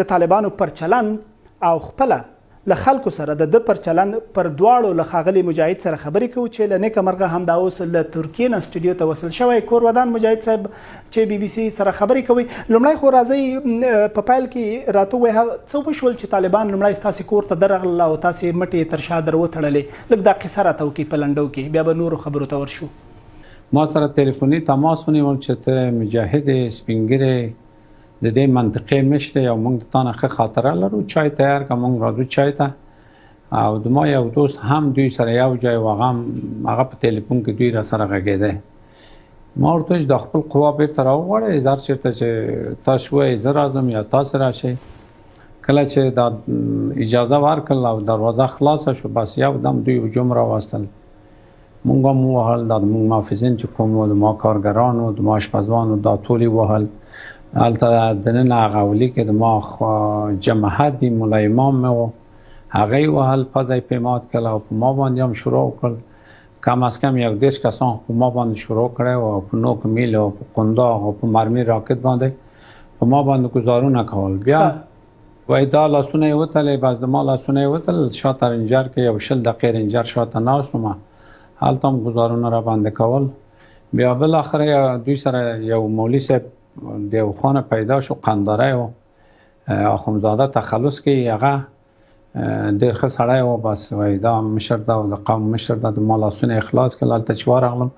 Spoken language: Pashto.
د طالبانو پر چلند او خپله له خلکو سره د ده پر چلند پر دواړو له ښاغلي مجاهد سره خبرې کوو چې له نیکه مرغه همدا اوس له ترکیې نه سټډیو ته وصل شوی. کور ودان مجاهد صاحب چې بي بي سي سره خبرې کوي. لومړی خو راځئ په پیل کې راته ووایئ څه وشول چې طالبان لومړی ستاسې کور ته درغلل او تاسې مټې تر شا در وتړلې؟ لږ دا قصه راته وکړئ په لنډو کې، بیا به نورو خبرو ته ورشو. ما سره تلیفوني تماس ونیول چې ته مجاهد سپینګری د دې منطقې مشر او موږ د تانه ښه خاطره لرو، چای تیار که موږ راځو چای ته. او د ما یو دوست هم دوی سره یو ځای و، هغه هم هغه په تلیفون کې دوی را سره غږېده. ما ورته وویل چې دا خپل قوا بېرته راوغواړئ، هر چېرته چې تاسو وایئ زه راځم یا تاسو راشئ. کله چې دا اجازه ورکړل او دروازه خلاصه شو، بس یو دم دوی هجوم راوستل، موږ هم ووهل. دا د موږ محافظین چې کوم وو، د ما کارګران وو، د ما اشپزان وو، دا ټول یې ووهل. هلته دننه هغه حولي کې د ما جماعت دي، ملا امام مې و، هغه یې وهل، پزه یې پرې مات کړل او په ما باندې هم شروع وکړل. کم از کم یو 30 کسان په ما باندې شروع کړی و، او په نوک میل او په قنداق او په مرمي راکټ باندې په ما باندې ګزارونه کول. بیا وای دا لاسونه یې وتلې، بس د ما لاسونه یې وتلل. شاته رنجر کې یو 20 دقیقې رنجر شاته ناست وم، هلته هم ګزارونه را باندې کول. بیا بالاخره دوی سره یو مولوي صاحب د یو خانه پیدا شو، قنداری و، اخوندزاده تخلص کوي، هغه ډېر ښه سړی و. بس وای دا مشر ده او د قوم مشر ده، د ما لاسونه یې خلاص کړل. هلته چې ورغلم